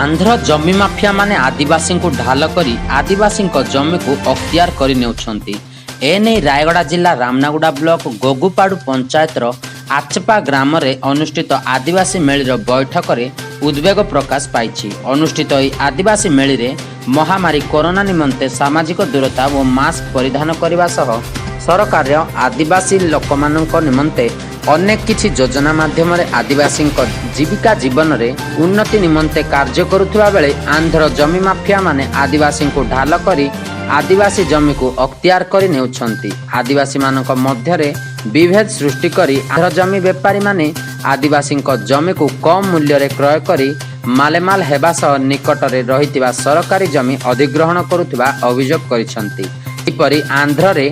ଆନ୍ଧ୍ର ଜମି ମାଫିଆମାନେ ଆଦିବାସୀଙ୍କୁ ଢାଲ କରି ଆଦିବାସୀଙ୍କ ଜମିକୁ ଅକ୍ତିଆର କରି ନେଉଛନ୍ତି। ଏନେଇ ରାୟଗଡ଼ା ଜିଲ୍ଲା ରାମନାଗୁଡ଼ା ବ୍ଲକ ଗୋଗୁପାଡୁ ପଞ୍ଚାୟତର ଆଚପା ଗ୍ରାମରେ ଅନୁଷ୍ଠିତ ଆଦିବାସୀ ମେଳିର ବୈଠକରେ ଉଦ୍ବେଗ ପ୍ରକାଶ ପାଇଛି। ଅନୁଷ୍ଠିତ ଏହି ଆଦିବାସୀ ମେଳିରେ ମହାମାରୀ କରୋନା ନିମନ୍ତେ ସାମାଜିକ ଦୂରତା ଓ ମାସ୍କ ପରିଧାନ କରିବା ସହ ସରକାର ଆଦିବାସୀ ଲୋକମାନଙ୍କ ନିମନ୍ତେ ଅନେକ କିଛି ଯୋଜନା ମାଧ୍ୟମରେ ଆଦିବାସୀଙ୍କ ଜୀବିକା ଜୀବନରେ ଉନ୍ନତି ନିମନ୍ତେ କାର୍ଯ୍ୟ କରୁଥିବା ବେଳେ ଆନ୍ଧ୍ର ଜମି ମାଫିଆମାନେ ଆଦିବାସୀଙ୍କୁ ଢାଲ କରି ଆଦିବାସୀ ଜମିକୁ ଅକ୍ତିଆର କରି ନେଉଛନ୍ତି। ଆଦିବାସୀମାନଙ୍କ ମଧ୍ୟରେ ବିଭେଦ ସୃଷ୍ଟି କରି ଆନ୍ଧ୍ର ଜମି ବେପାରୀମାନେ ଆଦିବାସୀଙ୍କ ଜମିକୁ କମ୍ ମୂଲ୍ୟରେ କ୍ରୟ କରି ମାଲେମାଲ ହେବା ସହ ନିକଟରେ ରହିଥିବା ସରକାରୀ ଜମି ଅଧିଗ୍ରହଣ କରୁଥିବା ଅଭିଯୋଗ କରିଛନ୍ତି। ସେହିପରି ଆନ୍ଧ୍ରରେ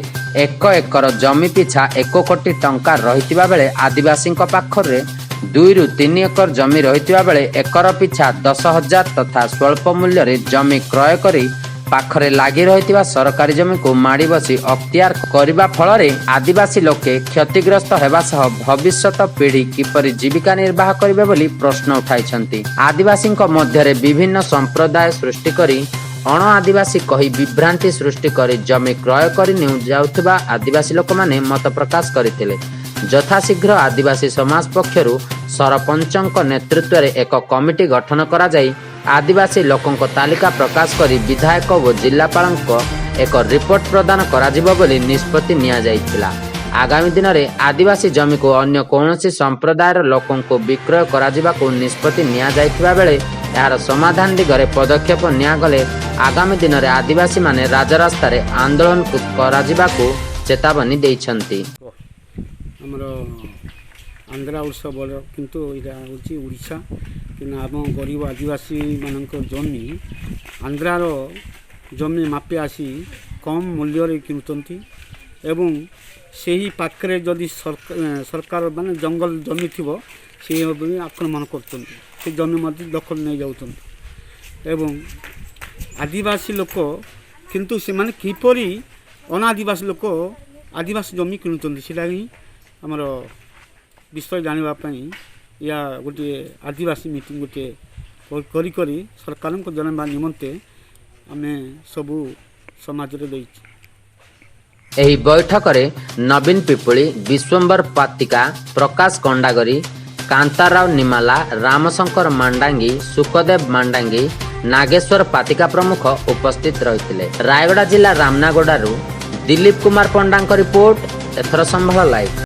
1 ଏକର ଜମି ପିଛା 1 କୋଟି ଟଙ୍କା ରହିଥିବା ବେଳେ ଆଦିବାସୀଙ୍କ ପାଖରେ 2ରୁ 3 ଏକର ଜମି ରହିଥିବା ବେଳେ ଏକର ପିଛା 10,000 ତଥା ସ୍ୱଳ୍ପ ମୂଲ୍ୟରେ ଜମି କ୍ରୟ କରି ପାଖରେ ଲାଗି ରହିଥିବା ସରକାରୀ ଜମିକୁ ମାଡ଼ି ବସି ଅକ୍ତିଆର କରିବା ଫଳରେ ଆଦିବାସୀ ଲୋକେ କ୍ଷତିଗ୍ରସ୍ତ ହେବା ସହ ଭବିଷ୍ୟତ ପିଢ଼ି କିପରି ଜୀବିକା ନିର୍ବାହ କରିବେ ବୋଲି ପ୍ରଶ୍ନ ଉଠାଇଛନ୍ତି। ଆଦିବାସୀଙ୍କ ମଧ୍ୟରେ ବିଭିନ୍ନ ସମ୍ପ୍ରଦାୟ ସୃଷ୍ଟି କରି ଅଣ ଆଦିବାସୀ କହି ବିଭ୍ରାନ୍ତି ସୃଷ୍ଟି କରି ଜମି କ୍ରୟ କରି ନେଉଯାଉଥିବା ଆଦିବାସୀ ଲୋକମାନେ ମତ ପ୍ରକାଶ କରିଥିଲେ। ଯଥାଶୀଘ୍ର ଆଦିବାସୀ ସମାଜ ପକ୍ଷରୁ ସରପଞ୍ଚଙ୍କ ନେତୃତ୍ୱରେ ଏକ କମିଟି ଗଠନ କରାଯାଇ ଆଦିବାସୀ ଲୋକଙ୍କ ତାଲିକା ପ୍ରକାଶ କରି ବିଧାୟକ ଓ ଜିଲ୍ଲାପାଳଙ୍କ ଏକ ରିପୋର୍ଟ ପ୍ରଦାନ କରାଯିବ ବୋଲି ନିଷ୍ପତ୍ତି ନିଆଯାଇଥିଲା। ଆଗାମୀ ଦିନରେ ଆଦିବାସୀ ଜମିକୁ ଅନ୍ୟ କୌଣସି ସମ୍ପ୍ରଦାୟର ଲୋକଙ୍କୁ ବିକ୍ରୟ କରାଯିବାକୁ ନିଷ୍ପତ୍ତି ନିଆଯାଇଥିବା ବେଳେ ଏହାର ସମାଧାନ ଦିଗରେ ପଦକ୍ଷେପ ନିଆଗଲେ ଆଗାମୀ ଦିନରେ ଆଦିବାସୀମାନେ ରାଜରାସ୍ତାରେ ଆନ୍ଦୋଳନ କରାଯିବାକୁ ଚେତାବନୀ ଦେଇଛନ୍ତି। ଆମର ଆନ୍ଧ୍ରା ଓଡ଼ିଶା ବର୍ଡ଼ର, କିନ୍ତୁ ଏଇଟା ହେଉଛି ଓଡ଼ିଶା। କିନ୍ତୁ ଆମ ଗରିବ ଆଦିବାସୀମାନଙ୍କ ଜମି ଆନ୍ଧ୍ରାର ଜମି ମାଫିଆ ଆସି କମ୍ ମୂଲ୍ୟରେ କିଣୁଛନ୍ତି ଏବଂ ସେହି ପାଖରେ ଯଦି ସରକାର ମାନେ ଜଙ୍ଗଲ ଜମି ଥିବ, ସେ ଆକ୍ରମଣ କରୁଛନ୍ତି, ସେ ଜମି ମଧ୍ୟ ଦଖଲ ନେଇଯାଉଛନ୍ତି। ଏବଂ ଆଦିବାସୀ ଲୋକ କିନ୍ତୁ ସେମାନେ କିପରି ଅଣଆଦିବାସୀ ଲୋକ ଆଦିବାସୀ ଜମି କିଣୁଛନ୍ତି, ସେଇଟା ହିଁ ଆମର ବିଷୟ ଜାଣିବା ପାଇଁ ୟା ଗୋଟିଏ ଆଦିବାସୀ ମିଟିଂ ଗୋଟିଏ କରି କରି ସରକାରଙ୍କୁ ଜଣାଇବା ନିମନ୍ତେ ଆମେ ସବୁ ସମାଜରେ ଦେଇଛୁ। ଏହି ବୈଠକରେ ନବୀନ ପିପୁଳି, ବିଶ୍ୱମ୍ବର ପାତିକା, ପ୍ରକାଶ କଣ୍ଡାଗରି, କାନ୍ତାରାଓ ନିମାଲା, ରାମଶଙ୍କର ମାଣ୍ଡାଙ୍ଗି, ସୁଖଦେବ ମାଣ୍ଡାଙ୍ଗି, ନାଗେଶ୍ୱର ପାତିକା ପ୍ରମୁଖ ଉପସ୍ଥିତ ରହିଥିଲେ। ରାୟଗଡ଼ା ଜିଲ୍ଲା ରାମନାଗଡ଼ାରୁ ଦିଲ୍ଲୀପ କୁମାର ପଣ୍ଡାଙ୍କ ରିପୋର୍ଟ, ଏଥର ସମ୍ଭାଳ ଲାଇଭ୍।